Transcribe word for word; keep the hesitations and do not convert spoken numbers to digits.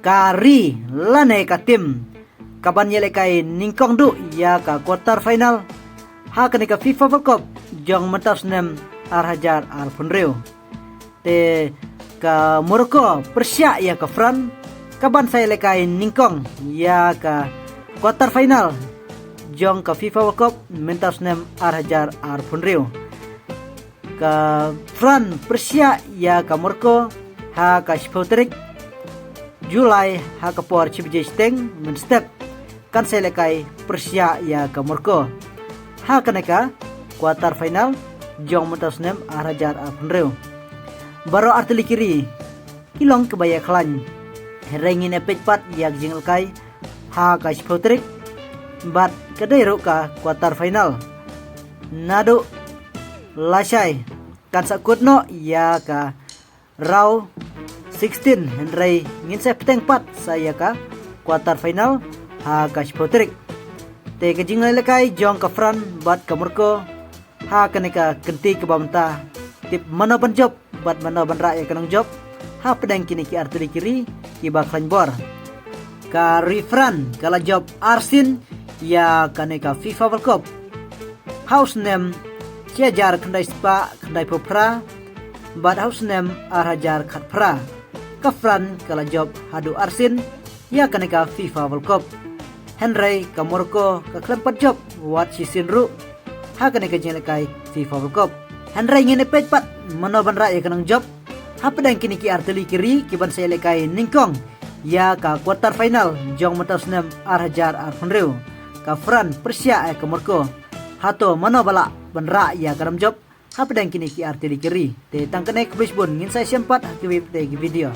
Ka ri lane ka tim kaban ïalehkai nyngkong duh ïa ka quarter final ha kane ka FIFA World Cup jong mynta u snem ar hajar arphew hynriew. Te ka Morocco pyrshah ïa ka France kaban sa ïalehkai nyngkong ïa ka quarter final jong ka FIFA World Cup mynta u snem ar hajar arphew hynriew. Ka France pyrshah ïa ka Morocco ha ka shiphew tarik July ha ka por shi baje shiteng mynstep. Kan sa ïalehkai pyrshah ïa ka Morocco ha kane ka quarter final jong mynta u snem ar hajar arphew hynriew. Baroh artylli ki ri ki long kiba ïakhlaiñ. Hynrei ngin ïa peit pat ïa ka jingïalehkai ha ka shiphew tarik bad ka dei ruh ka quarter final. Naduh lashai kan sa kut noh ïa ka round sixteen, hynrei ngin sa pyrshang pat sa ïa ka quarter final ha ka shiphew tarik. Te ka jingïalehkai jong ka France bad ka Morocco ha kane ka kynti kaba mynta, tip mano ban jop bad mano ban rah ïa ka nongjop hapdeng kine ki artylli ki ri kiba khlaiñ bor. Ka ri France ka la jop arsien ïa kane ka FIFA World Cup ha u snem shi hajar khyndai spah khyndai phew phra bad ha u snem ar hajar khatphra. Ka France ka la jop haduh arsien ïa kane ka FIFA World Cup. Hynrei ka Morocco ka khlem pat jop wat shisien ruh ha kane ka jingïalehkai FIFA World Cup. Hynrei ngin ïa peit pat mano ban rah ïa ka nongjop hapdeng kine ki artylli ki ri kiban sa ïalehkai nyngkong ïa ka quarter final jong mynta u snem ar hajar arphew hynriew. Ka France pyrshah ïa ka Morocco. Hato mano ba lah ban rah ïa ka nongjop hapdeng kine ki artylli ki ri? Te tang kane, khublei shibun, ngin sa ïashem pat ha kiwei pat ki video.